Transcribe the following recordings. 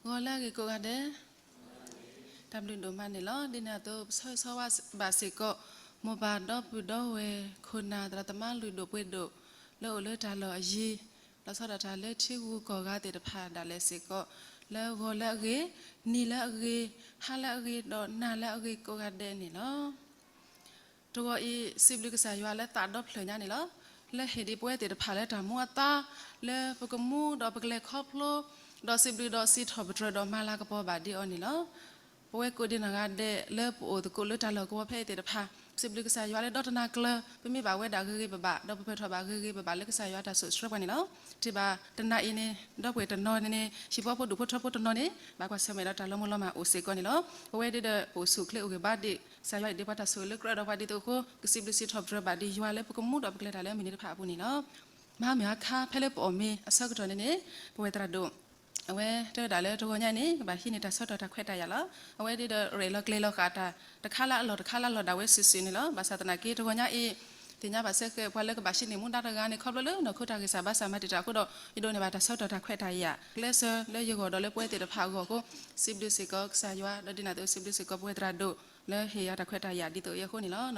ဂီၤလၢအဂ့ၤကိးဂၤဒဲး, တၢ်ဘျုးဒိၣ်မးန့ၣ်လီၤ. ဒ်န့ၣ်အသိး ပဆၢဂ့ၤဆၢဝါဘၣ်စ့ၢ်ကီး မိၢ်ပၢ်ဒီပုၢ်ဒီဝဲၢ် ခိၣ်နၢ်သရၣ်သမါလုၢ်ဒိၣ်ပှ့ၤဒိၣ် လၢအိၣ်လၢတၢ်လီၢ်အယံၤ, လီၤဆီဒၣ်တၢ်လၢထံဂုၤကီၢ်ဂၤသ့ၣ်တဖၣ်ဒၣ်လဲာ်စ့ၢ်ကီး, လၢဂီၤလၢအဂ့ၤ, နံၤလၢအဂ့ၤ, ဟါလၢအဂ့ၤ, ဒီးနၤလၢအဂ့ၤကိးဂၤဒဲးန့ၣ်လီၤ. တဂီၤအံၤ စံးဘျုးကစၢ်ယွၤလၢသးဒီဖျၢၣ်ညါန့ၣ်လီၤ. လၢဟ့ၣ်ဒံးပဝဲသ့ၣ်တဖၣ်လၢတၢ်မူအသါ, လၢပကမူဒီးပကလဲၤခီဖျိ, ဒီးစံးဘျုးဒီးစံးထီၣ်ပတြၢၤဒီးမၤလၤကပီၤဘၣ်ဒံးအီၤန့ၣ်လီၤ. ပဝဲကိးဒံးနီၢ်ဂၤဒဲးလၢပအိၣ်သကိးလၢတၢ်လီၢ်ကဝီၤဖဲအံၤသ့ၣ်တဖၣ်, စံးဘျုးကစၢ်ယွၤလၢဒီတနၤကျၢၤ ပမ့ၢ်ဘၣ်ဝဲဒၣ်ဂ့ၤဂ့ၤဘၣ်ဘၣ် ဒီးပပၢၢ်ထီၣ်ဘၣ်ဂ့ၤဂ့ၤဘၣ်ဘၣ်လၢကစၢ်ယွၤတၢ်ဆိၣ်ဂ့ၤဆှၢပှၤန့ၣ်လီၤ. ထံၣ်ဘၣ်တနၤအံၤန့ၣ် ဒီပုၢ်ဝဲၢ်တနီၤန့ၣ်န့ၣ် ဟံၣ်ဖိဃီဖိဒူၣ်ဖိထၢဖိတနီၤန့ၣ် ဘၣ်ကွၢ်ဆၢၣ်မဲာ်ဒီးတၢ်လီၤမုၢ်လီၤမၢ်အိၣ်စ့ၢ်ကီးန့ၣ်လီၤ. ပဝဲဒၣ်ဒီးပအိၣ်ဆူၣ်အိၣ်ချ့အိၣ်ဂ့ၤဘၣ်ဒံး ကစၢ်ယွၤအံၤဒ်ပှၤတၢ်ဆိၣ်ဂ့ၤလၢကြၢးဒီးပှၤဒ်သိးအဃိ ကစံးဘျုးစံးထီၣ်ပတြၢၤဘၣ်ဒံးယွၤလၢပကမူဒီးပကလဲၤတၢ်လၢအမုၢ်နံၤတဖၣ်အပူၤန့ၣ်လီၤ. မဟါမုၢ်ဟါခါ ဖဲလၢပအီၣ်မ့ၤအဆၢကတီၢ်န့ၣ်န့ၣ် ပဝဲသရၣ်ဒိၣ် အဝဲတဲဝဲဒၣ်လၢတဂီၤညါအံၤန့ၣ် ကဘၣ်ဟံးန့ၢ်တၢ်ဆၢကတီၢ်တၢ်ခွဲးတၢ်ယာ်လီၤ. အဝဲဒၣ်ဒီးရဲၣ်လီၤကျဲၤလီၤဃာ်တၢ် တခါလၢအလီၢ်တခါလၢအလီၢ်ဒၣ်ဝဲစုာ်စုာ်န့ၣ်လီၤ. ဘၣ်ဆၣ်သနာ်က့တဂီၤညါအံၤ သ့ၣ်ညါဘၣ်စ့ၢ်ကီး ပှၤလၢကဘၣ်ဟံးန့ၢ်မူဒါတဂၤန့ၣ် ခီဖျိလၢနီၢ်ခိတၢ်ဂံၢ်စၢ်ဘါစၢ်မၤတံာ်တာ်အဃိဒီး ယဒိးန့ၢ်ဘၣ်တၢ်ဆၢကတီၢ်တၢ်ခွဲးတၢ်ယာ် ကျဲးစၢးလၢယဂီၢ်ဒီးလၢပဝဲသ့ၣ်တဖၣ်အဂီၢ်အဃိ စံးဘျုးစ့ၢ်ကီးကစၢ်ယွၤ ဒီးဒ်န့ၣ်အသိးစံးဘျုးစ့ၢ်ကီးပဝဲသရၣ်ဒိၣ် လၢဟ့ၣ်ယၤတၢ်ခွဲးတၢ်ယာ်ဒ်သိးအံၤအဃိန့ၣ်လီၤ.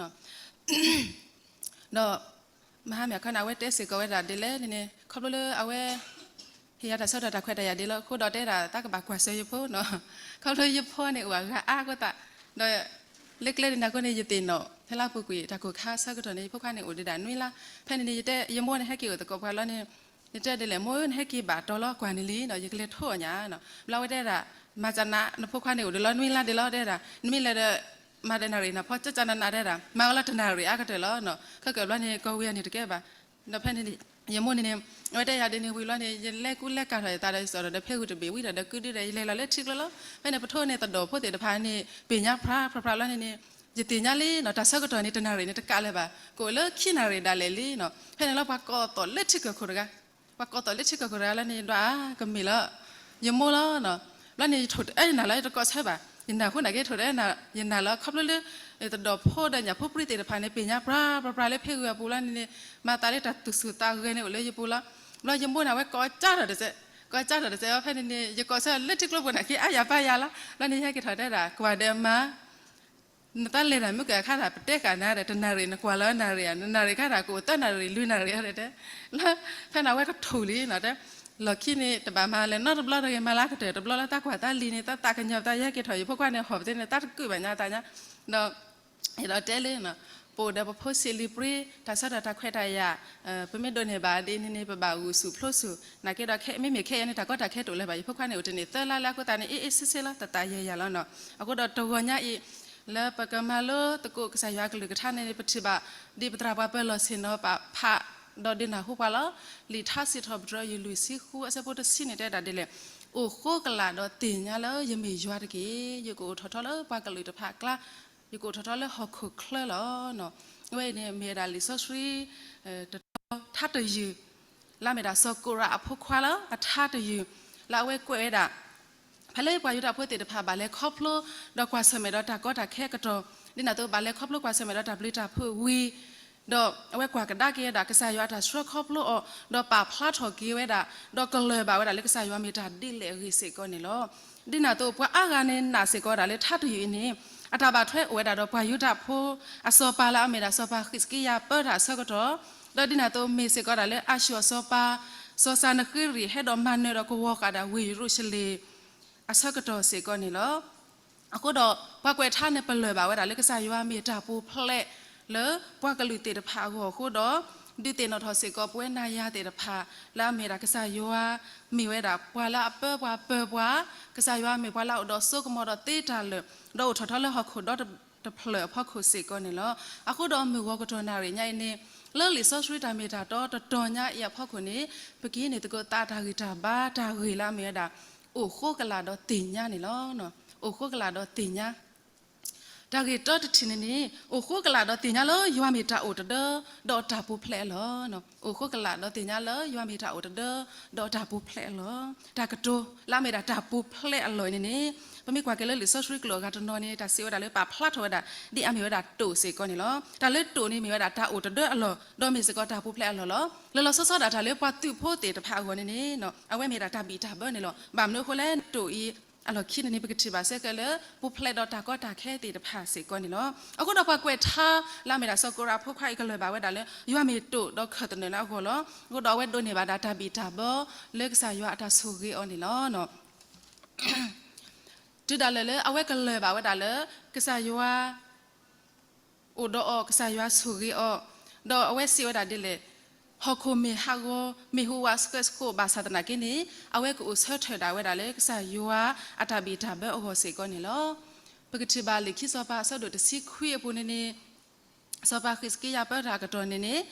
ဒီး မဟါမုၢ်ဟါခါန့ၣ် အဝဲတဲစ့ၢ်ကီးဝဲဒၣ်ဒ်လဲၣ်န့ၣ်န့ၣ် ခီဖျိလၢအဝဲ ဟ့ၣ်ယၤတၢ်ဆၢကတီၢ်တၢ်ခွဲးတၢ်ယာ်ဒ်လီၤအဃိဒီး တဲဒၣ်သးကဘၣ်ကွၢ်ဆၢယဖိနီၤ. ခီဖျိယဖိန့ၣ်အိၣ်အဂၤအါအဃိသတး ဒီး လၢကျဲဒ်န့ၣ်အဃိန့ၣ် ယသ့ၣ်နီၣ် ဖဲလၢအပူၤကွံာ်တၢ်ကိၢ်ခါအဆၢကတီၢ်န့ၣ် ယဖိခွါန့ၣ်အိၣ်ဒံးဒၣ်နွံလါ. ဖဲန့ၣ်န့ၣ် ယတဲ ယမိၢ်န့ၣ်ဟဲက့ၤအိၣ်သကိးပှၤလီၤန့ၣ် ယတဲဒ်လဲၣ် မိၢ်ဧၢ နဟဲက့ၤဘၣ်တီၤလီၤကွၢ်န့ၣ်လံနီၤ ယကလဲၤထိၣ်အီၣ်ညါနီၤ. ဘျီဝဲတဲဒၣ် မၤစၢၤနၤ နဖိခွါန့ၣ်အိၣ်ဒံးလီၤနွံလါဒံးလီၤ တဲဒၣ် နမ့ၢ်လဲၤဒီး မၤဒီးနၣ်ရံၣ်နၢ်ဖီကၠၢကၠၢနးနးတဲဒၣ် မၤဝဲလီၤတနၣ်ရံၣ်အါကတၢၢ်လီၤနီၤ. ခဲကၢၣ်ဘျီန့ၣ် ကီၢ်ဝံၤအန့ၣ်တကဲဘၣ် ဒီးဖဲန့ၣ် ယမိၢ်န့ၣ်န့ၣ် အဝဲတဲယၤဒ်န့ၣ်ဝံၤလီၤန့ၣ် ယလဲၤကူလဲၤကၤထီၣ်ယသးဒီးယစီၤဒီး ဒီးဖဲဂုၢ်တဘ့ၣ်ဝံၤဒီး ဒီးကုဒုဒီး ယလဲၤလီၤလၢထံကျိလီၤ. ဖဲန့ၣ် ပထိန့ၣ်သဒိၣ်ဖိသ့ၣ်တဖၣ်န့ၣ် ပ့ၤညါဖြါဖြါဖြါလီၤန့ၣ်န့ၣ် ယသ့ၣ်ညါလံနီၤ တၢ်ဆၢကတီၢ်န့ၣ် တနၣ်ရံၣ်န့ၣ် တကးလၢၤဘၣ် ကအိၣ်လၢခံနၣ်ရံၣ်ဒၣ်လဲာ်လံနီၤ. ဖဲန့ၣ်လီၤ ပှၤကိးသီၣ်လၢထံကၢၢ်ခိၣ်တဂၤ ပှၤကိးသီၣ်လၢထံကၢၢ်ခိၣ်တဂၤလီၤန့ၣ် ဒွးအါ ကမ့ၢ်လၢ ယမိၢ်လီၤနီၤ. ဘျီန့ၣ် ယထိၣ်တအၢယနၢ်လီၤ ယတကိးဆၢဘၣ် ယနၢ်အဃိန့ၣ်က့ ထိၣ်တအၢယနၢ်လီၤ ခီဖျိလၢ သဒိၣ်ဖိဒီးညၣ်ဖိပြံသ့ၣ်တဖၣ်န့ၣ် ပ့ၤညါပြါပြါပြါလၢဖဲဂုၢ်အပူၤလီၤန့ၣ်န့ၣ် မၤသးလၢတၢ်သူၣ်ဆူၣ်သးဂဲၤန့ၣ်အိၣ်လၢယပူၤလီၤ. ဘျီယမိၢ်န့ၣ် အဝဲကိးကၠၢ်ထီၣ်တစဲး ကိးကၠၢ်ထီၣ်တစဲးအီၤ ဖဲန့ၣ်န့ၣ် ယကိးဆၢလၢထံကျိပူၤန့ၣ်က့ အါယၤပါယၤလီၤ. ဘျီန့ၣ် ယဟဲက့ၤထီၣ်တဲဒၣ် ကွၢ်ဒီးမါ နတၢ်လဲၤတၢ်မုၢ်ကခါတၢ် ပတဲဃာ်နၤဒီး တနၣ်ရံၣ်နကွၢ်လီၤနၣ်ရံၣ်ဧါ နနၣ်ရံၣ်ခါတၢ်ကအိၣ်သၢနၣ်ရံၣ်လွံၢ်နၣ်ရံၣ်ဧါတဲ လၢ ဖဲန့ၣ်အဝဲကထူၣ်လံနီၤတဲ လီၢ်ခံန့ၣ် တဘၣ်မၤလဲၣ်နီတဘျီတဂ့ၤ မၤလၢအကတၢၢ်တဘျီလၢတၢ်ကွၢ်တၢ်လံၤန့ၣ် တၢ်သးကညီၤတၢ်ယဟဲက့ၤထီၣ် ယဖိခွါန့ၣ် ဟီၣ်ပသ့န့ၣ် တၢ်တကုာ်ဘၣ်ညါတၢ်ညါ ဒီး ယဒီးတဲလံနီၤ ပအိၣ်ဒီးပဖိဆံးလံၤပြံ တၢ်ဆၢကတီၢ်တၢ်ခွဲးတၢ်ယာ် ပမ့ၢ်ဒိးန့ၢ်ဘၣ်ဒ်န့ၣ်န့ၣ် ပဘၣ်ဂုာ်ဆူၣ်ဖျိဆူၣ် နာ်က့ဒီး မ့မ့ၢ်ခဲအံၤန့ၣ် တၢ်ကီတၢ်ခဲတအိၣ်လၢၤဘၣ် ယဖိခွါန့ၣ် အိၣ်တန့ၢ်သၢလါလၢအဃိသတးန့ၣ် အ့ၣ်အ့ၣ်ဆ့ဆ့လီၤ သးသးယဲၢ်ယဲၢ်လီၤနီၤ. အဃိဒီးတဂီၤညါအံၤ လၢပကမၤလိသကိးကစၢ်ယွၤကလုၢ်ကထါန့ၣ် ပထံၣ်ဘၣ် ဒ်ပသရၣ်ပှၤပၢၤလီၢ်ဆ့ၣ်နီၤပာ်ဖး ဒီးဒုးနၢ်ဟူပှၤလီၤ. လံာ်ထါစံးထီၣ်ပတြၢၤ ယုၢ်လွံၢ်ဆံဃု အဆၢဖိတဆံန့ၣ် တဲဒၣ်ဒ်လဲၣ်, အိၣ်ဃိကလာ်ဒီးသ့ၣ်ညါလၢယမ့ၢ်ယွၤတက့ၢ်. ယကအိၣ်ထီၣ်ထီလၢပှၤကလုာ်တဖၣ်အကျါ, ယကအိၣ်ထီၣ်ထီလၢဟီၣ်ခိၣ်ချၢလီၤ. အဝဲအံၤန့ၣ်မ့ၢ်ဝဲဒၣ်လံာ်စီဆှံ တထါတယုၢ် လၢအမ့ၢ်ဒၣ်စီၤကိရးအဖိခွါလၢအထါတယုၢ် လၢအဝဲကွဲးဝဲဒၣ် ဖဲလၢပှၤယူဒၤဖိသ့ၣ်တဖၣ် ဘၣ်လဲၤခီဖျိ ဒီးကွၢ်ဆၢၣ်မဲာ်ဒီးတၢ်ကီတၢ်ခဲအကတီၢ်, ဒ်န့ၣ်အသိး ဘၣ်လဲၤခီဖျိကွၢ်ဆၢၣ်မဲာ်ဒီးတၢ်ပျံၤတၢ်ဖုးဝံၤ, ဒီးအဝဲကွၢ်ကဒါက့ၤဝဲဒၣ်ကစၢ်ယွၤအတၢ်ဆှၢခီဖျိအီၤ, ဒီးပာ်ဖျါထီၣ်က့ၤဝဲဒၣ်, ဒီးကလၢၢ်ဘၣ်ဝဲဒၣ်လၢကစၢ်ယွၤမ့ၢ်တၢ်ဒ်လဲၣ်အဂ့ၢ်စ့ၢ်ကီးန့ၣ်လီၤ. ဒ်န့ၣ်အသိး ပှၤအါဂၤန့ၣ်နာ်စ့ၢ်ကီးဝဲဒၣ်လၢထါတယုၢ်အံၤန့ၣ် အတၢ်ဘၣ်ထွဲအိၣ်ဝဲဒၣ်ဒီးပှၤယူဒၤဖိ အစီၤပၤလၢအမ့ၢ်ဒၣ်စီၤပၤဃံးစကံယၤပၢတၢ်အဆၢကတီၢ်, ဒီးဒ်န့ၣ်အသိးမ့ၢ်စ့ၢ်ကီးဝဲဒၣ်လၢအၤၡူၢ်အစီၤပၤ စီၤစၤနဃ့ရံာ် ဟဲဒီးမၤနၢၤဒီးကဝီၤဃာ်ဒၣ်ဝ့ၢ်ယရူၤၡလ့ၣ် အဆၢကတီၢ်စ့ၢ်ကီးန့ၣ်လီၤ. အဃိဒီး ပှၤကွဲးထါန့ၣ် ပလၢၢ်ဘၣ်ဝဲဒၣ်လၢကစၢ်ယွၤမ့ၢ်တၢ်ပူၤဖျဲးလၢပှၤကလုာ်သ့ၣ်တဖၣ်အဂီၢ်အဃိဒီး ဒုးသ့ၣ်နီၣ်ထီၣ်စ့ၢ်ကီးပဝဲနၤယၤသ့ၣ်တဖၣ် လၢအမ့ၢ်ဒၣ်ကစၢ်ယွၤ မ့ၢ်ဝဲဒၣ်ပှၤလၢအပၢပှၤပၢၤပှၤ, ကစၢ်ယွၤမ့ၢ်ပှၤလၢအအိၣ်ဒီးစိကမီၤဒီးသ့တၢ်လၢာ်, ဒီးအိၣ်ထီၣ်ထီလၢဟီၣ်ခိၣ်ဒီတဖျၢၣ်အဖီခိၣ်စ့ၢ်ကီးန့ၣ်လီၤ. အဃိဒီးမုၢ်ဂီၤကတီၢ်နၣ်ရံၣ်ညါအံၤန့ၣ် လၢလံာ်စီဆှံတၢ်မ့ၢ်တၢ်တီတတီၤညါအံၤအဖီခိၣ်န့ၣ် ပကဟံးန့ၢ်သကိးသးတၢ်ဂံၢ်တၢ်ဘါတၢ်ဂ့ၢ်လၢအမ့ၢ်ဝဲဒၣ် အိၣ်ဃိကလာ်ဒီးသ့ၣ်ညါန့ၣ်လီၤ. အိၣ်ဃိကလာ်ဒီးသ့ၣ်ညါ တၢ်ဂ့ၢ်တၢတထံၣ်န့ၣ်န့ၣ် အိၣ်ဃိကလာ်ဒီးသ့ၣ်ညါလၢယွၤမ့ၢ်တၢ်အိၣ်တဒၢ ဒီးတၢ်ပူၤဖျဲးအလီၢ်. အိၣ်ဃိကလာ်ဒီးသ့ၣ်ညါလၢယွၤမ့ၢ်တၢ်အိၣ်တဒၢ ဒီးတၢ်ပူၤဖျဲးအလီၢ်. တၢ်ကတိၤလၢအမ့ၢ်ဒၣ်တၢ်ပူၤဖျဲးအလီၢ်အံၤန့ၣ်န့ၣ် ပမ့ၢ်ကွၢ်က့ၤလၢလံာ်စီဆှံကျိာ်အဂၤတနီၤန့ၣ် တၢ်စံးဝဲဒၣ်လၢပာ်ဖျါထီၣ်ဝဲဒၣ် ဒ်အမ့ၢ်ဝဲဒၣ်တိာ်စ့ၢ်ကီးန့ၣ်လီၤ. တၢ်လၢတိာ်န့ၣ်မ့ၢ်ဝဲဒၣ်တၢ်အိၣ်တဒၢအလီၢ် ဒီးမ့ၢ်စ့ၢ်ကီးတၢ်ပူၤဖျဲးအလီၢ်လီၤ. လီၤလီၤဆီဆီဒၣ်တၢ်လၢပှၤသုးဖိသ့ၣ်တဖၣ်အဂီၢ်န့ၣ်န့ၣ် အဝဲမ့ၢ်ဒၣ်တၢ်ဘံၣ်တၢ်ဘၢန့ၣ်လီၤ. ဘၣ်မနုၤအဃိလဲၣ် တိာ်အံၤ အလီၢ်ခံန့ၣ်န့ၣ် ပကထံၣ်ဘၣ်ဆၢက့ၤလၢ ပူၤဖျဲးဒီးတၢ်ကီတၢ်ခဲသ့ၣ်တဖၣ်စ့ၢ်ကီးန့ၣ်လီၤ. အဃိဒီးပှၤကွဲးထါလၢအမ့ၢ်ဒၣ်စီၤကိရးအဖိခွါအံၤ ကလၢၢ်ဘၣ်ဝဲဒၣ်လၢ ယွၤမ့ၢ်တိာ်ဒီးခၢၣ်သနၢၣ်လၢအဂီၢ်လီၤ. အဃိဒီးအဝဲဒိးန့ၢ်ဘၣ်ဒၣ်တၢ်ဘံၣ်တၢ်ဘၢ လၢကစၢ်ယွၤအတၢ်ဆိၣ်ဂ့ၤအီၤန့ၣ်လီၤ. တုၤဒၣ်လဲာ်လၢအဝဲကလၢၢ်ဘၣ်ဝဲဒၣ်လၢ ကစၢ်ယွၤ အိၣ်ဒီးအီၤ ကစၢ်ယွၤဆိၣ်ဂ့ၤအီၤ, ဒီးအဝဲစံးဝဲဒၣ်ဒ်လဲၣ်, ဟီၣ်ခိၣ်မ့ၢ်ဟးဂီၤ မ့ၢ်ဟူးဝးဆှဲးဆှိး ဘၣ်ဆၣ်သနာ်က့န့ၣ် အဝဲကအိၣ်ဆၢထၢၣ်ဒၣ်ဝဲဒၣ်လၢကစၢ်ယွၤအတၢ်ဘံၣ်တၢ်ဘၢအဂီၢ်စ့ၢ်ကီးန့ၣ်လီၤ. ပကထံၣ်ဘၣ်လံာ်ခံစီၤပၤအဆၢဒိၣ်တဆံခွံအပူၤန့ၣ်န့ၣ် စီၤပၤဃံးစကံယၤပၢတၢ်အကတီၢ်န့ၣ်န့ၣ်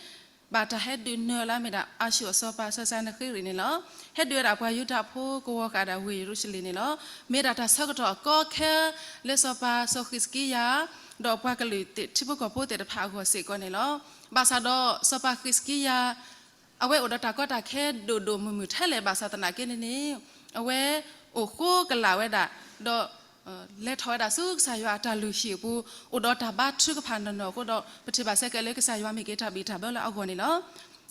ဘၣ်တၢ်ဟဲဒုးနၢၤလၢအမ့ၢ်ဒၣ်အၤၡူၢ်အစီၤပၤစီၤစၤနဃ့ရံာ်န့ၣ်လီၤ. ဟဲဒုးဝဲဒၣ်ပှၤယူဒၤဖိကဝီၤဃာ်ဒၣ်ဝ့ၢ်ယရူၤၡလ့ၣ်န့ၣ်လီၤ. မ့ၢ်ဒၣ်တၢ်ဆၢကတီၢ်အကီအခဲ လၢစီၤပၤစီၤဃံးစကံယၤ ဒီးပှၤကလုာ်ထံဖိကီၢ်ဖိသ့ၣ်တဖၣ်အဂီၢ်စ့ၢ်ကီးန့ၣ်လီၤ. ဘၣ်ဆၣ်ဒီးစီၤပၤဃံးစကံယၤ အဝဲအိၣ်ဒီးတၢ်ကီတၢ်ခဲဒိၣ်ဒိၣ်မုၢ်မုၢ်ထဲလဲၣ် ဘၣ်ဆၣ်သနာ်က့န့ၣ်န့ၣ် အဝဲအိၣ်ဃိကလာ်ဝဲဒၣ် ဒီး လဲၤထီၣ်ဝဲဒၣ်ဆူကစၢ်ယွၤအတၢ်လုၢ်ဟံၣ်အပူၤ အိၣ်ဒီးတၢ်ဘါထုကဖၣ်နီၢ်နီၢ်အဃိဒီး ပထံၣ်ဘၣ်ဆၢက့ၤလၢကစၢ်ယွၤမ့ၢ်က့ၤတၢ်ဘံၣ်တၢ်ဘၢလၢအဂီၢ်န့ၣ်လီၤ.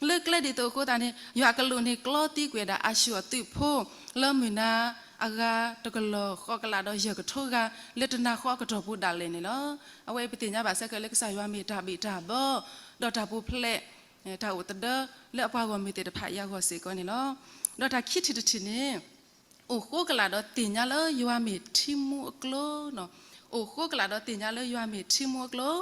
လၢကျဲဒ်သိးအဃိသတးန့ၣ် ယွၤအကလူးန့ၣ်ကျီသံကွံာ်ဝဲဒၣ်အၤၡူၢ်အသုးဖိ လၢမုၢ်နၤအဂၤတကလီၢ်ဃိးကလးဒီးယဲၢ်ကထိဂၤ လၢတနၤဃီအကတီၢ်ပူၤဒၣ်လဲာ်န့ၣ်လီၤ. အဝဲအံၤပသ့ၣ်ညါဘၣ်ဆၢက့ၤလၢကစၢ်ယွၤမ့ၢ်တၢ်ဘံၣ်တၢ်ဘၢ ဒီးတၢ်ပူၤဖျဲး တၢ်အိၣ်သဒၢလၢအပှၤဂီၢ်မုၢ်သ့ၣ်တဖၣ်အံၤအဂီၢ်စ့ၢ်ကီးန့ၣ်လီၤ. ဒီးတၢ်ခံထံၣ်တထံၣ်န့ၣ် အိၣ်ဃိကလာ်ဒီးသ့ၣ်ညါလၢယွၤမ့ၢ်ထံမူအကျိၤ, အိၣ်ဃိကလာ်ဒီးသ့ၣ်ညါလၢယွၤမ့ၢ်ထံမူအကျိၤ,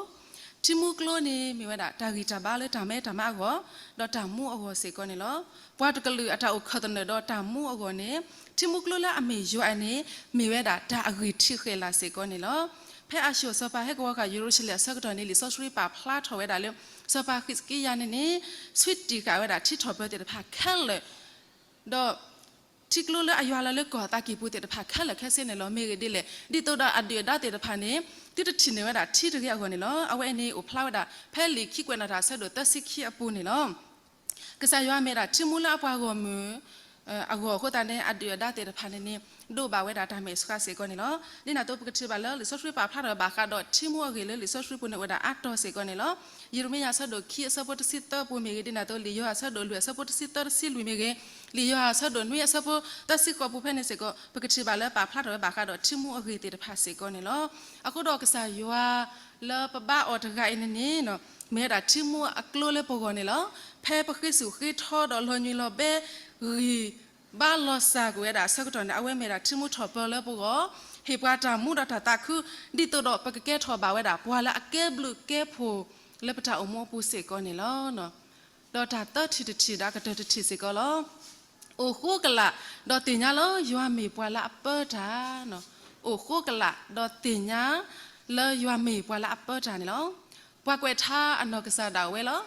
ထံမူကျိၤန့ၣ် မ့ၢ်ဝဲဒၣ်တၢ်ဂံၢ်တၢ်ဘါလၢတၢ်မဲတၢ်မါအဂီၢ် ဒီးတၢ်မူအဂီၢ်စ့ၢ်ကီးန့ၣ်လီၤ. ပှၤတကလုာ်အတၢ်အိၣ်ခၢၣ်သနၢၣ်ဒီးတၢ်မူအဂီၢ်န့ၣ် ထံမူကျိၤလၢအမ့ၢ်ယွၤန့ၣ် မ့ၢ်ဝဲဒၣ်တၢ်အဂံၢ်ထံးဃဲၤလၤစ့ၢ်ကီးန့ၣ်လီၤ. ဖဲအၤၡူၢ်စီၤပၤဟဲကဝီၤဃာ်ယရူၤၡလ့ၣ်အဆၢကတီၢ်န့ၣ် လံာ်စီဆှံပာ်ဖျါထီၣ်ဝဲဒၣ်လၢ စီၤပၤဃံးစကံယၤန့ၣ်န့ၣ် ဆွံတံၢ်ဃာ်ဝဲဒၣ်ထံထီၣ်ပၢၤသ့ၣ်တဖၣ်ခဲလၢာ် ဒီး ထံကျိလၢအယွၤလီၤလၢကီၢ်အသးကံၢ်ပူၤသ့ၣ်တဖၣ်ခဲလၢာ်ခဲဆ့န့ၣ်လီၤ. မ့ၢ်ဂ့ၢ်ဒ်လဲၣ် ဒ်သိးဒီးအဒုၣ်အဒါသ့ၣ်တဖၣ်န့ၣ် သုတထံၣ်န့ၢ်ဝဲဒၣ်ထံတဂ့ၤအဂီၢ်န့ၣ်လီၤ. အဝဲအံၤန့ၣ်အိၣ်ဖျါဝဲဒၣ် ဖဲလံာ်ခံကွဲးနီၣ်တၢ်အဆၢဒိၣ်သၢဆံခံအပူၤန့ၣ်လီၤ. ကစၢ်ယွၤမ့ၢ်ဒၣ်ထံမူလၢအပှၤဂီၢ်မုၢ် အဂီၢ်အဃိသတးန့ၣ် အဒုၣ်အဒါသ့ၣ်တဖၣ်န့ၣ်န့ၣ် ဒိးဘၣ်ဝဲဒၣ်တၢ်မဲာ်ဆှးစ့ၢ်ကီးန့ၣ်လီၤ. ဒ်န့ၣ်အသိးပကထံၣ်ဘၣ်လၢလံာ်စီဆှံပာ်ဖျါထီၣ်ဘၣ်ဃးဒီးထံမူအဂ့ၢ်လၢလံာ်စီဆှံပူၤန့ၣ်အိၣ်ဝဲဒၣ်အါတီၤစ့ၢ်ကီးန့ၣ်လီၤ. ယံးရမံယၤအဆၢဒိၣ်ခံအဆၢဖိတဆံသၢပူၤမ့ၢ်ဂ့ၤ ဒ်န့ၣ်အသိးလံာ်ယိၤဟၣ်အဆၢဒိၣ်လွံၢ်အဆၢဖိတဆံသၢတဆံလွံၢ်မ့ၢ်ဂ့ၤ လံာ်ယိၤဟၣ်အဆၢဒိၣ်နွံအဆၢဖိသၢဆံဃိးပူၤဖဲန့ၣ်စ့ၢ်ကီး ပကထံၣ်ဘၣ်လၢပာ်ဖျါထီၣ်ဝဲဘၣ်ဃးဒီးထံမူအဂ့ၢ်သ့ၣ်တဖၣ်စ့ၢ်ကီးန့ၣ်လီၤ. အဃိဒီးကစၢ်ယွၤလၢပဘါအီၤတဂၤအံၤန့ၣ်န့ၣ် မ့ၢ်ဝဲဒၣ်ထံမူအကျိလၢပဂီၢ်န့ၣ်လီၤ. ဖဲပဃ့ဆူၣ်ဃ့ထီဒီးလီၤညွံးလီၤဘဲ ဂံၢ်ဘါလီၤစၢ်ကွံာ်ဝဲဒၣ်အဆၢကတီၢ်န့ၣ် အဝဲမ့ၢ်ဒၣ်ထံမူထီၣ်ပၢလၢပဂီၢ်, ဟ့ၣ်ပှၤတၢ်မူဒီးတၢ်သးခု ဒ်သိးဒီးပကကဲထီၣ်ဘၣ်ဝဲဒၣ်ပှၤလၢအကဲဘျုးကဲဖှိၣ်လၢပတၢ်အိၣ်မူအပူၤစ့ၢ်ကီးန့ၣ်လီၤ. ဒီးတၢ်သၢထံၣ်တထံၣ်ဒီးအကတၢၢ်တထံၣ်စ့ၢ်ကီးလီၤ. အိၣ်ဃိကလာ်ဒီးသ့ၣ်ညါလၢယွၤမ့ၢ်ပှၤလၢအပၢတၢ်, အိၣ်ဃိကလာ်ဒီးသ့ၣ်ညါလၢယွၤမ့ၢ်ပှၤလၢအပၢတၢ်န့ၣ်လီၤ. ပှၤကွဲးထါအနီၢ်ကစၢ်ဒၣ်ဝဲလီၤ.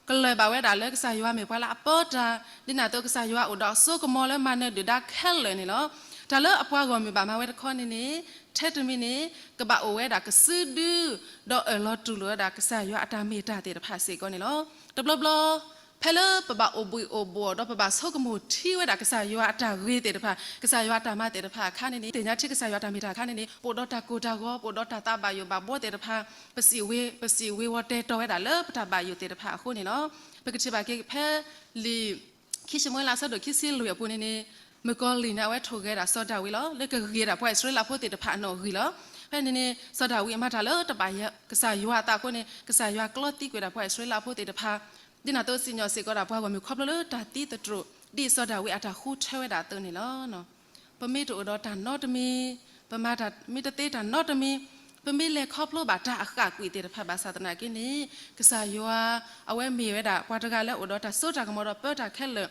ကလၢၢ်ဘၣ်ဝဲဒၣ်လၢကစၢ်ယွၤမ့ၢ်ပှၤလၢအပၢတၢ်, ဒ်န့ၣ်အသိးကစၢ်ယွၤအိၣ်ဒီးအစိကမီၤလၢမၤနၢၤဒုၣ်ဒါခဲလၢာ်န့ၣ်လီၤ. တၢ်လၢအပှၤဂီၢ်မုၢ်ဘၣ်မၤဝဲတခီန့ၣ်န့ၣ် ထဲတမံၤန့ၣ် ကဘၣ်အိၣ်ဝဲဒၣ်ကစုဒု ဒီးအၢၣ်လီၤတူၢ်လိာ်ဝဲဒၣ်ကစၢ်ယွၤအတၢ်မ့ၢ်တၢ်သ့ၣ်တဖၣ်စ့ၢ်ကီးန့ၣ်လီၤ. တဘျီဘျီ ဖဲလၢပဘၣ်အိၣ်ဘှံးအိၣ်ဘှီၣ် ဒီးပဘၣ်ဆိကမိၣ်ထံဝဲဒၣ်ကစၢ်ယွၤအတၢ်ဂ့ၤသ့ၣ်တဖၣ် ကစၢ်ယွၤအတၢ်မၤသ့ၣ်တဖၣ်အခါန့ၣ်န့ၣ် သ့ၣ်ညါထံကစၢ်ယွၤအတၢ်မ့ၢ်တၢ်အခါန့ၣ်န့ၣ် ပအိၣ်ဒီးတၢ်ကိၢ်တၢ်ဂီၤ ပအိၣ်ဒီးတၢ်သးဘၣ်ယိၣ်ဘၣ်ဘှီသ့ၣ်တဖၣ် ပစံးဝ့ၤ ပစံးဝ့ၤဝီၤတဲာ်တီၤဝဲဒၣ်လၢပတၢ်ဘၣ်ယိၣ်သ့ၣ်တဖၣ်အဃိန့ၣ်လီၤ. ပကထံၣ်ဘၣ်က့ၤဖဲလံာ် ခံၡမူၤအ့လးအဆၢဒိၣ်ခံဆံလွံၢ်အပူၤန့ၣ်န့ၣ် မုၣ်ကီၤလံၢ်န့ၣ် အဝဲထိၣ်ဂဲၤဒၣ်စီၤဒၤဝံးလီၤ. လၢကဂ့ၤဒၣ်ပှၤအံၣ်စရ့လးဖိသ့ၣ်တဖၣ်အနီၣ်ဂံၢ်လီၤ. ဖဲန့ၣ်န့ၣ် စီၤဒၤဝံးအမၤတၢ်လၢတဘၣ်ယဲၢ်ကစၢ်ယွၤအသးအဃိန့ၣ် ကစၢ်ယွၤကျီသံကွံာ်ဒၣ်ပှၤအံၣ်စရ့လးဖိသ့ၣ်တဖၣ် ဒ်န့ၣ်အသိးစံၣ်ညီၣ်စ့ၢ်ကီးဒၣ်ပှၤဂီၢ်မုၢ်ခီဖျိလၢတၢ်သံသတြိာ် ဒ်စီၤဒၤဝံးအတၢ်ဃုထၢဝဲဒၣ်အသိးန့ၣ်လီၤ. ပမ့ၢ်တအိၣ်ဒီးတၢ်နီတမံၤ, ပမၤတၢ်မ့ၢ်တသ့တၢ်နီတမံၤ, ပမ့ၢ်လဲၤခီဖျိဘၣ်တၢ်အဃၣ်ကွံာ်သ့ၣ်တဖၣ်ဘၣ်ဆၣ်သနာ်က့န့ၣ် ကစၢ်ယွၤ အဝဲမ့ၢ်ဝဲဒၣ်ပှၤတဂၤလၢအိၣ်ဒီးတၢ်စိတၢ်ကမီၤဒီးပၢတၢ်ခဲလၢာ်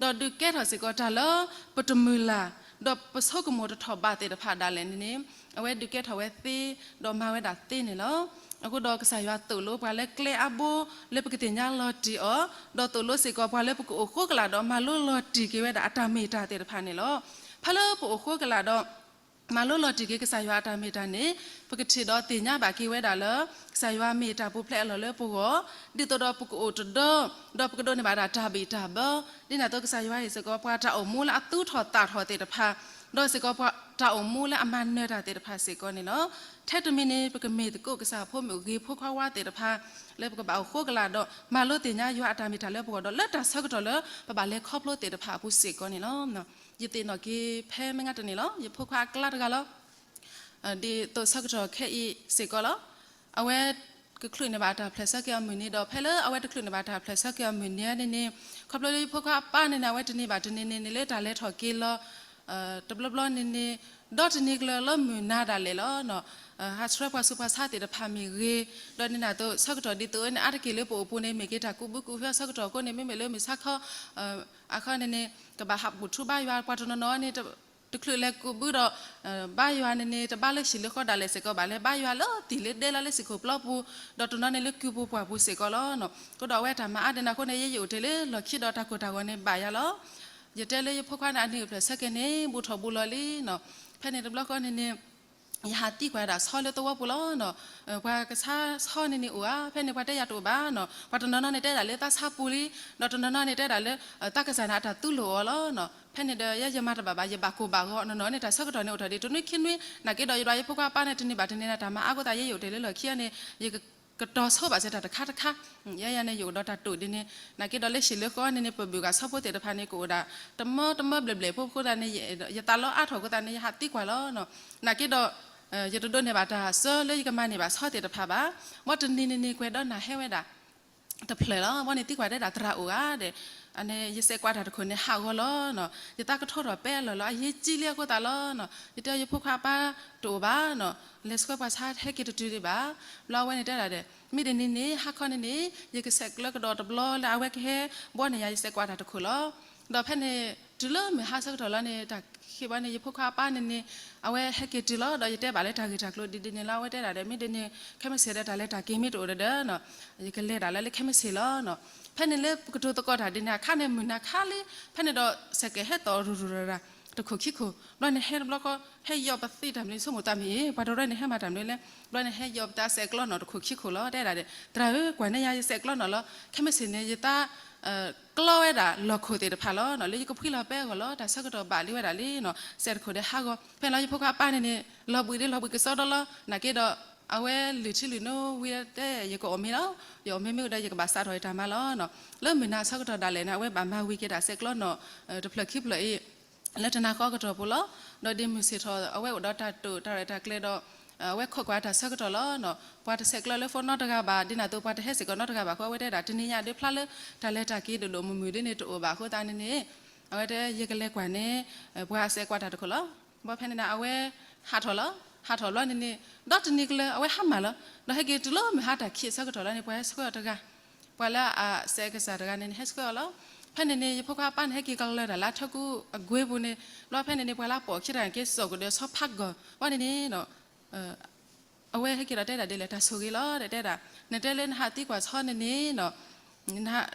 ဒီးဒုးကဲထီၣ်စ့ၢ်ကီးတၢ်လၢပတမုာ်လၤ, ဒီးပဆိကမိၣ်တထီၣ်ဘၣ်သ့ၣ်တဖၣ်ဒၣ်လဲာ်န့ၣ်န့ၣ် အဝဲဒုးကဲထီၣ်ဝဲသ့, ဒီးမၤဝဲဒၣ်သ့န့ၣ်လီၤ. အဃိဒီးကစၢ်ယွၤသိၣ်လိပှၤလၢကျဲအါဘိလၢပကသ့ၣ်ညါလီၤတံၢ်အီၤ, ဒီးသိၣ်လိစ့ၢ်ကီးပှၤလၢပကအိၣ်ဃိကလာ်ဒီးမၤလိလီၤတံၢ်က့ၤဝဲဒၣ်အတၢ်မ့ၢ်တၢ်သ့ၣ်တဖၣ်န့ၣ်လီၤ. ဖဲလၢပအိၣ်ဃိကလာ်ဒီး မၤလိလီၤတံၢ်က့ၤကစၢ်ယွၤအတၢ်မ့ၢ်တၢ်န့ၣ်, ပကထံၣ်ဒီးသ့ၣ်ညါဘၣ်က့ၤဝဲဒၣ်လၢ ကစၢ်ယွၤမ့ၢ်တၢ်ပူၤဖျဲးအလီၢ်လၢပဂီၢ်, ဒ်သိးဒီးပကအိၣ်တဒၢ, ဒီးပကဒိးန့ၢ်ဘၣ်ဒၣ်တၢ်ဘံၣ်တၢ်ဘၢ, ဒ်န့ၣ်အသိးကစၢ်ယွၤအံၤစ့ၢ်ကီး ပှၤတၢ်အိၣ်မူလၢအသူၣ်ထီၣ်သၣ်ထီၣ်သ့ၣ်တဖၣ်, ဒီးစ့ၢ်ကီးပှၤတၢ်အိၣ်မူလၢအမၤနၢၤတၢ်သ့ၣ်တဖၣ်စ့ၢ်ကီးန့ၣ်လီၤ. ထဲတမံၤန့ၣ် ပကမ့ၢ်သကိးကစၢ်ဖိမုၣ်ဂ့ၤဖိခွါဝါသ့ၣ်တဖၣ် လၢပကဘၣ်အိၣ်ဃိကလာ်ဒီး မၤလိသ့ၣ်ညါယွၤအတၢ်မ့ၢ်တၢ်လၢပဂီၢ်ဒီး လၢတၢ်ဆၢကတီၢ်လၢပဘၣ်လဲၤခီဖျိသ့ၣ်တဖၣ်အပူၤစ့ၢ်ကီးန့ၣ်လီၤ. ယသ့ၣ်နီၣ်က့ၤဖဲမ့ၢ်ငါတန့ၢ်လီၤ. ယဖိခွါအကျါတဂၤလီၤ. ဒ်သိးဆၢကတီၢ်ခဲအံၤစ့ၢ်ကီးလီၤ. အဝဲကချုးန့ၢ်ဘၣ်တၢ်ဖျဲၣ်ဆၢက့ၤအီၤမုၢ်နံၤဒီး ဖဲလၢအဝဲတချုးန့ၢ်ဘၣ်တၢ်ဖျဲၣ်ဆၢက့ၤအီၤမုၢ်နံၤန့ၣ်န့ၣ်, ခီဖျိလၢယဖိခွါအပၢ်န့ၣ်န့ၣ် အဝဲတန့ၢ်ဘၣ်တန့ၢ်န့ၣ်န့ၣ် လၢတၢ်လဲၤထီၣ်က့ၤလီၤ တဘျီဘျီန့ၣ်န့ၣ်, ဒီတနံၤကျၢၤလၢမုၢ်နၤဒၣ်လဲာ်လီၤ. ဟးဆှၢပှၤဆူးပှၤဆါသ့ၣ်တဖၣ်မ့ၢ်ဂ့ၤ, ဒီးန့ၣ်နသိးဆၢကတီၢ်ဒ်သိးန့ၣ် အါတက့ၢ်လၢပအိၣ်ပူၤန့ၣ် မ့ၢ်က့ၤတၢ်ကူးဘုကူးဖၢဆၢကတီၢ်အဃိန့ၣ် မ့မ့ၢ်လၢမုၢ်ဆါခီ အခီန့ၣ်န့ၣ် ကဘၣ်ဟးဘူၣ်ထူဘါယွၤ ပှၤတနီၤနီၤန့ၣ် တချုးလဲၤကူးဘုဒီး ဘါယွၤန့ၣ်န့ၣ် တဘါလၢဟံၣ်လၢဃီဒၣ်လဲာ်စ့ၢ်ကီးဘၣ် လဲၤဘါယွၤလၢသံၣ်လၢဒဲလီၤလၢစ့ၢ်ခိၣ်ပျီပူၤ, ဒီးတနီၤန့ၣ်လၢကုၢ်ပူၤပှၢ်ပူၤစ့ၢ်ကီးလီၤ. အဃိဒီးအဝဲတၢ်မၤအါဒ်န့ၣ်အဃိန့ၣ် ယဲယအိၣ်တ့ၢ်လၢလီၢ်ခံဒီးတၢ်ကိၢ်တၢ်ဂီၤန့ၣ်ဘၣ်ယၤလီၤ. ယတဲလၢယဖိခွါန့ၣ် အနံၣ်အိၣ်ဖျဲၣ်ဆၢက့ၤန့ၣ် ဘူးထီၣ်ဘူးလီၤလံနီၤ. ဖဲန့ၣ်တဘျီဃီန့ၣ်န့ၣ် ယဟးသံကွၢ်ဒၣ်ဆီလၢသဝီပူၤလီၤ. ပှၤကဆါဆီန့ၣ်န့ၣ်အိၣ်ဧါ, ဖဲန့ၣ်ပှၤတဲယၤတအိၣ်ဘၣ်နီၤ. ပှၤတနီၤနီၤန့ၣ်တဲဒၣ်လၢသးဆါပူၤလံ, ဒီးတနီၤနီၤန့ၣ်တဲဒၣ်လၢ သးကစၢ်န့ၣ်အတၢ်သူလိာ်အီၤလီၤ. ဖဲန့ၣ်ဒီးယဲယမၤတဘၣ်ဘၣ် ယဘၣ်ကိၢ်ဘၣ်ဂီၤနီၤနီၤန့ၣ် တၢ်ဆၢကတီၢ်န့ၣ်အိၣ်ထီၣ်ဒံးတနွံခံနွံ, နာ်က့ဒီးယဒွးယဖိခွါအပၢ်န့ၣ် တနံၤဘၣ်တနံၤန့ၣ် တၢ်မၤအါအဃိသတး ယဲယအိၣ်တ့ၢ်လၢလီၢ်ခံန့ၣ် ယက ကတီၤဆိဘၣ်စဲတၢ်တခါတခါ, ယဲယၤန့ၣ် ယအိၣ်ဒီးတၢ်တိာ်ဒ်န့ၣ်, နာ်က့ဒီးလၢဟံၣ်လၢဃီန့ၣ်န့ၣ် ပဘုၣ်ဂၤဆီဖိသ့ၣ်တဖၣ်န့ၣ် ကအိၣ်ဒၣ် တမၢတမၢဘျဲၣ်ဘျဲၣ်ဖိအဃိသတးန့ၣ် ယသးလီအါထီၣ်အဃိသတးန့ၣ် ယဟးသံကွၢ်လီၤ. နာ်က့ဒီး ယတဒိးန့ၢ်ဘၣ်တၢ်ဆၢလၢယကမၤန့ၢ်ဘၣ်ဆီသ့ၣ်တဖၣ်ဘၣ်. ဘီတနံၤန့ၣ်န့ၣ် ကွဲးဒီးနၢ်ဟဲဝဲဒၣ် တဖျၢၣ်လီၤ. ဘီန့ၣ်သံကွၢ်တဲဒၣ်သရၣ်အိၣ်ဧါဒီး, အန့ၣ် ယစဲးကွၢ်တၢ်တခိၣ်န့ၣ် ဟးဂီၤလီၤနီၤ. ယသးကထိထီၣ်ပဲအလီၢ်လီၤ အရေးကြီးလံအဃိသတးလီၤနီၤ. ယတဲယဖိခွါအပၢ်တအိၣ်ဘၣ်နီၤ, လဲၤဆှၢပှၤဆါဟဲက့ၤတတုၤဒံးဘၣ်. ဘျီအဝဲန့ၣ်တဲဒၣ်ဒီး မ့ၢ်တနံၤန့ၣ် ဟါခီန့ၣ်န့ၣ် ယကဆဲးကျၢကဒီးတဘျီလၢအဝဲကဟဲဘီန့ၢ်ယၤ ယစဲးကွၢ်တၢ်တခိၣ်လီၤ. ဒီးဖဲန့ၣ် တုၤလၢမုၢ်ဟါဆၢကတီၢ်လီၤန့ၣ် တၢ်ခံဘီန့ၣ် ယဖိခွါအပၢ်န့ၣ်န့ၣ် အဝဲဟဲက့ၤတုၤလီၤ. ဒီးယတဲဘၣ်လၢတၢ်ဂ့ၢ်တၢ်ကျိၤဒ်ဒ်န့ၣ်လီၤ. အဝဲတဲဒၣ်ဒီး မ့ၢ်ဒ်န့ၣ် ခဲမုၢ်ဆ့ၣ်ဒီးတၢ်လဲၤတၢ်က့ၤမ့ၢ်တအိၣ်ဒီးဒီး ယကလဲၤဒၣ်လၢလၢခဲမုၢ်ဆ့ၣ်လီၤနီၤ. ဖဲန့ၣ်လၢပကတိၤသကိးတၢ်ဒ်န့ၣ် အခါန့ၣ်မုၢ်နၤခါလံ, ဖဲန့ၣ်ဒီးစဲးကဲးဟဲသီၣ်ရူၤရူၤရၤရၤ တခိၣ်ခံခိၣ်, ဘျီန့ၣ်ဟဲတဘျီဃီ ဟဲယီၤပသံတၢ်မနုၤ ဆိကမိၣ်သးမ့ၢ်အံၤ ပှၤတရၢန့ၣ်ဟဲမၤတၢ်မနုၤလဲၣ်. ဘျီန့ၣ်ဟဲယီၤပသးစဲးကျီနီၤတခိၣ်ခံခိၣ်လီၤ. တဲဒၣ်ဒီး သရၣ်ဧၢ ကွၢ်န့ၢ်ယၤ ယစဲးကျီနီၤလီၤ. ခဲမုၢ်ဆ့ၣ်န့ၣ် ယသး ကျီဝဲဒၣ်လီၢ်ခိၣ်သ့ၣ်တဖၣ်လီၤနီၤ. လၢယကဖှံလီၤပဲအဂီၢ်လီၤ. တၢ်ဆၢကတီၢ်ဘၣ်လံဝဲဒၣ်လံနီၤ. စဲးတခိၣ်ဒီးဟးဂီၤ, ဖဲလီၤယဖိခွါအပၢ်န့ၣ်န့ၣ် လီၤဘှံးဒ်လီၤဘှံးကစီဒီလီၤ. နာ်က့ဒီး အဝဲလုၢ်ထံလုၢ်နိဝံၤတဲ ယကအိၣ်မ့ၢ်လီၤ. ယအိၣ်မ့ၢ်မ့ၢ်ဒီး ယကဘၣ်စးထီၣ်ယတၢ်မၤလီၤနီၤ. လၢမုၢ်နၤဆၢကတီၢ်ဒၣ်လဲာ်န့ၣ် အဝဲဘၣ်မၤဝံၤက့ၤတၢ်စဲးကျီနီၤ တဖျၢၣ်ခံဖျၢၣ်အံၤ လၢတနၤဃီကတီၢ်ပူၤလီၤ. ဒီးဒ်မုၢ်ဆ့ၣ်ထီၣ် အဝဲအိၣ်ဒီးတၢ်တိာ်တၢ်ရဲၣ်တၢ်ကျဲၤဒီး အဝဲခိးကွၢ်တၢ်ဆၢကတီၢ်လီၤနီၤ. ပှၤတဆဲးကျၢလၢ phone နီတဂၤဘၣ်, ဒ်န့ၣ်အသိးပှၤတဟဲစ့ၢ်ကီးနီတဂၤဘၣ်အဃိ အဝဲတဲဒၣ် တနံၤညါဒ်ဖျါလၢ တၢ်လဲၤတၢ်က့ၤဒိၣ်ဒိၣ်မုၢ်မုၢ်ဒ်န့ၣ်တအိၣ်ဘၣ်အဃိသတးန့ၣ်န့ၣ် အဝဲတဲ ယကလဲၤကွၢ်န့ၢ် ပှၤအစဲးကွၢ်တၢ်တခိၣ်လီၤ. ဘီဖဲန့ၣ်န့ၣ် အဝဲဟးထီၣ်လီၤ. ဟးထီၣ်ဘျီန့ၣ်န့ၣ် ဒီတနံၤကျၢၤ အဝဲဟါမၢ်လီၤ. ဒီးဟဲက့ၤတုၤလၢမုၢ်ဟါတၢ်ခံးအဆၢကတီၢ်လီၤန့ၣ် ပှၤဟဲဆှၢအီၤတဂၤ, ပှၤလၢအစဲးကစၢ်တဂၤန့ၣ်န့ၣ် ဟဲဆှၢအီၤလီၤ. ဖဲန့ၣ်န့ၣ် ယဖိခွါအပၢ်န့ၣ် ဟဲက့ၤကလၢၤတၢ်လၢအထၢကူအကွ့ပူၤန့ၣ်, ဘျီဖဲန့ၣ်န့ၣ် ပှၤလၢအပိာ်ခံတဂၤန့ၣ် က့ၤစိာ်ကဒီးဆီဖးဂီၤ, ဘီန့ၣ်န့ၣ် အဝဲဟဲက့ၤဒီးတဲဒၣ်ဒ်လဲၣ် တၢ်ဆိၣ်ဂ့ၤလီၤ တဲဒၣ်, နတဲလၢနဟးသံကွၢ်ဆီန့ၣ်န့ၣ်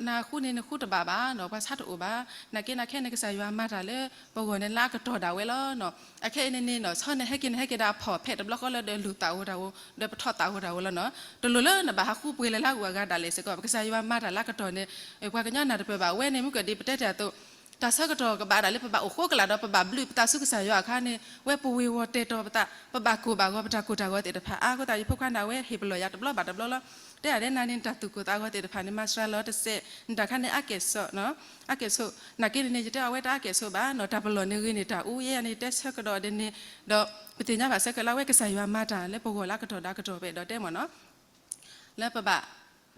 နဃုန့ၣ်နဃုတဘၣ်ဘၣ်နီၤ, ပှၤဆါတအိၣ်ဘၣ်, နာ်က့နၤခဲန့ၣ် ကစၢ်ယွၤမၤတၢ်လၢပဂီၢ်န့ၣ် လၢအကတီၢ်ဒၣ်ဝဲလီၤနီၤ. အခဲအံၤန့ၣ်န့ၣ်နီၤ ဆီန့ၣ်ဟဲက့ၤန့ၣ် ဟဲက့ၤဒီးအဖီၣ်ဖဲးတဘျီဃီလၢဒီးလူၤသးအိၣ်တၢ်အိၣ် ဒီးပထီၣ်သးအိၣ်တၢ်အိၣ်လီၤနီၤ. တလိၣ်လၢနဘၣ်ဟးဃုပှ့ၤလၢလၢအဂုၤအဂၤဒၣ်လဲာ်စ့ၢ်ကီး, ပကစၢ်ယွၤမၤတၢ်လၢအကတီၢ်န့ၣ် ပှၤကညီနၢ်တပၢၢ်ဘၣ်ဝဲန့ၣ် မ့ၢ်ကဒ်ပတဲတ့ၢ်အသိး တၢ်ဆၢကတီၢ်ကဘၣ်ဒၣ်လၢပဘၣ်အိၣ်ဃိကလာ်ဒီး ပဘၣ်ဘျုးပသးဆူကစၢ်ယွၤအခါန့ၣ် ဝဲပဝ့ၤဝီၤတဲာ်တီၤပသး ပဘၣ်ကိၢ်ဘၣ်ဂီၤ ပတၢ်ကိၢ်တၢ်ဂီၤသ့ၣ်တဖၣ်အါအဃိသတး ယဖိခွါန့ၣ် အဝဲဟ့ၣ်ပလီၢ်ယၤတဘျီဘၣ်တဘျီလီၤ. တဲဒၣ်ဒ်နၤန့ၣ် နတၢ်သူၣ်ကိၢ်သးဂီၤသ့ၣ်တဖၣ်န့ၣ် မၤစှၤလီၤတစဲး နတၢ်ခါန့ၣ် အါကဲၣ်ဆိး အါကဲၣ်ဆိး, နာ်က့န့ၣ်န့ၣ် ယတဲအဝဲတအါကဲၣ်ဆိးဘၣ်နီၤ, တၢ်ပလီၢ်န့ၣ်ဂ့ၤန့ၣ်တၢ်အူ ယဲယၤန့ၣ် ယတဲဆၢကဒီးဒ်န့ၣ်, ဒီးပသ့ၣ်ညါဘၣ်ဆၢက့ၤလၢအဝဲကစၢ်ယွၤမၤတၢ်လၢပဂီၢ်လၢအကတီၢ်ဒီးအကတီၢ် ပအဲၣ်ဒိးတဲမ့ၢ်နီၤ လၢပဘၣ်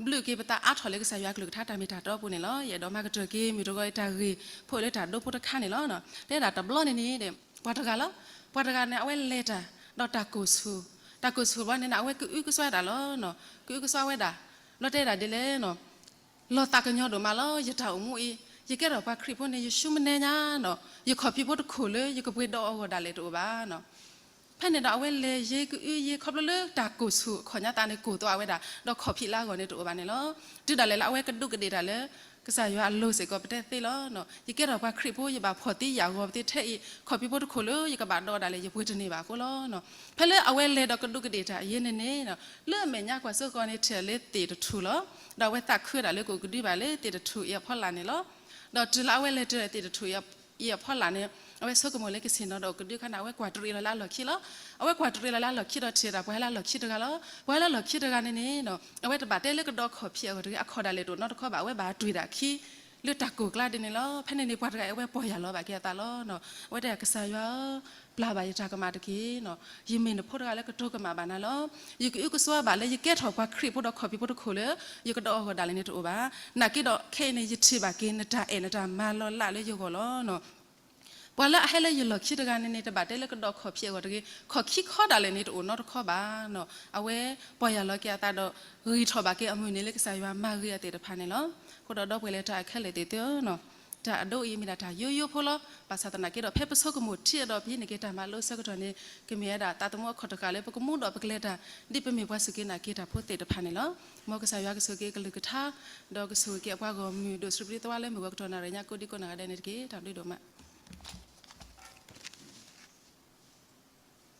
ဘျုးက့ၤပသးအါထီၣ်လၢကစၢ်ယွၤအကလုၢ်ကထါတၢ်မ့ၢ်တၢ်တီအပူၤန့ၣ်လီၤ. ယအဲၣ်ဒိးမၤကတၢၢ်က့ၤ မုၢ်တဂီၤအံၤတၢ်ဂ့ၢ်ဖိလၢတၢ်ဒိဖိတခါန့ၣ်လီၤ. တဲဒၣ်တဘျီန့ၣ်န့ၣ် ပှၤတဂၤလီၤ. ပှၤတဂၤန့ၣ် အဝဲလဲၤတၢ် ဒီးတၢ်ကိၢ်ဆူၣ်, တၢ်ကိၢ်ဆူၣ်ဘျီန့ၣ် အဝဲကအုကစွါတၢ်လီၤ. ကအုကစွါဝဲဒၣ် ဘျီတဲဒၣ်ဒ်လဲၣ် လီၤသးကညီၤဒိၣ်မးလီၤ ယတၢ်အိၣ်မူအံၤ, ယကဲထီၣ်ပှၤခရံာ်ဖိန့ၣ် ယရှုံးမနဲညါနီၤ, ယခီၣ်ဖံးဖိတခိၣ်လၢယကပှ့ၤဒီးအဂီၢ်ဒၣ်လဲာ်တအိၣ်ဘၣ်နီၤ. ဖဲန့ၣ်ဒီးအဝဲလဲၤယ့ၤကအုယ့ၤ ခီဖျိလၢတၢ်ကိၢ်ဆူၣ်အခီၣ်ညါသးန့ၣ် ကိၢ်သွးဝဲဒၣ် ဒီးခီၣ်ဖံးလၢအဂီၢ်န့ၣ်တအိၣ်ဘၣ်န့ၣ်လီၤ. တုၤဒၣ်လဲာ်လၢအဝဲကဒူးကဒ့ၣ်တၢ်လၢ ကစၢ်ယွၤအလိၤစ့ၢ်ကီးပတဲသ့လီၤ. ယကဲထီၣ်ပှၤခရံာ်ဖိ ယဘၣ်ဖီၣ်သံယာ်ဂီၤပသ့ထဲအံၤ ခီၣ်ဖံးဖိတခိၣ်လၢယကဘၣ်ဒိးဒၣ်လဲာ် ယပှ့ၤတန့ၢ်ဘၣ်အဃိလီၤ. ဖဲလၢအဝဲလဲၤဒီးကဒူးကဒ့ၣ်တၢ်အယံၤန့ၣ်န့ၣ် လၢအမဲာ်ညါကွၢ်စိဃီၤန့ၣ် ထံၣ်လၢသ့ၣ်တထူၣ်လီၤ. ဒီးအဝဲသးခုဒၣ်လၢကအိၣ်ကဒုဘၣ်လၢသ့ၣ်တထူၣ်အံၤအဖီလာ်န့ၣ်လီၤ. ဒီးတုၤလၢအဝဲလဲၤတုၤသ့ၣ်တထူၣ်အံၤအဖီလာ်န့ၣ် အဝဲဆိကမိၣ်လၢကဆ့ၣ်နီၤဒီးအိၣ်ကဒုအခါန့ၣ် အဝဲကွၢ်တရံးလီၤလၢအလီၢ်ခံလီၤ. အဝဲကွၢ်တရံးလီၤလၢအလီၢ်ခံဒီးထံၣ်ဒၣ်ပှၤဟဲလၢအလီၢ်ခံတဂၤလီၤ. ပှၤဟဲလၢအလီၢ်ခံတဂၤန့ၣ်န့ၣ် အဝဲတဘၣ်တဲလၢကဒီးခီၣ်ဖံးအဂီၢ်တဂ့ၤ အခီၣ်ဒၣ်လဲာ်တအိၣ်နီတခီဘၣ် အဝဲဘၣ်တွံၢ်ဒၣ်ခံ လၢတၢ်ကိၢ်ကျါဒ်န့ၣ်လီၤ. ဖဲန့ၣ်န့ၣ် ပှၤတဂၤအံၤအဝဲပီၢ်ယၢ်လီၤဘၣ်က့ၤအသးလီၤ. အဝဲတဲ ကစၢ်ယွၤဧၢ, ပျၢ်ဘၣ်ယတၢ်ကမၣ်တက့ၢ်. ယမ့ၢ်နဖိတဂၤလၢကတိၤကမၣ်ဘၣ်နၤလီၤ. ယကအုကစွါဘၣ်လၢယကဲထီၣ်ပှၤခရံာ်ဖိဒီးခီၣ်ဖံးဖိတခိၣ်လၢ ယကဒီးအဂီၢ်ဒၣ်လဲာ်န့ၣ်တအိၣ်ဘၣ်. နာ်က့ဒီးခဲအံၤန့ၣ် ယထံၣ်ဘၣ်က့ၤနတၢ်အဲၣ်နတၢ်မၤလီၤလးလၢယဂီၢ်လီၤ. ပှၤလၢအဟဲလၢယလီၢ်ခံတဂၤန့ၣ်န့ၣ် တဘၣ်တဲလၢကဒီးခီၣ်ဖံးအဂီၢ်တဂ့ၤ ခီၣ်ခံခီဒၣ်လဲာ်န့ၣ်တအိၣ်နီတခီဘၣ်. အဝဲပီၢ်ယၢ်လီၤက့ၤအသးဒီး ဂံၢ်ထီၣ်ဘၣ်က့ၤအမုၢ်န့ၣ်လၢကစၢ်ယွၤမၤဂ့ၤအသ့ၣ်တဖၣ်န့ၣ်လီၤ. အဃိဒီးဒီပုၢ်ဝဲၢ်လၢတၢ်ခဲလၢာ်သ့ၣ်သုဧၢ, တၢ်အဒိအံၤမ့ၢ်ဒၣ်တၢ်ယိယိဖိလီၤ. ဘၣ်ဆၣ်သနာ်က့ဒီး ဖဲပဆိကမိၣ်ထံအဒီးပဟံးန့ၢ်က့ၤတၢ်မၤလိအဆၢကတီၢ်န့ၣ် ကမ့ၢ်ဝဲဒၣ်သးသမူအခီၣ်တဃၣ်လၢပကမူဒီးပကလဲၤတၢ် ဒ်ပမ့ၢ်ပှၤစူၢ်က့ၤနာ်က့ၤတၢ်ဖိသ့ၣ်တဖၣ်န့ၣ်လီၤ. မ်ကစၢ်ယွၤကဆိၣ်ဂ့ၤက့ၤအကလုၢ်ကထါ ဒီးကဆိၣ်ဂ့ၤက့ၤအပှၤဂီၢ်မုၢ်ဒိၣ်စံးဘျုးသဝီလၢမုၢ်ဂီၤကတီၢ်နၣ်ရံၣ်ညါကိးဒံကိးနၢ်ဂၤဒဲးန့ၣ်တက့ၢ်. တၢ်ဘျုးဒိၣ်မး.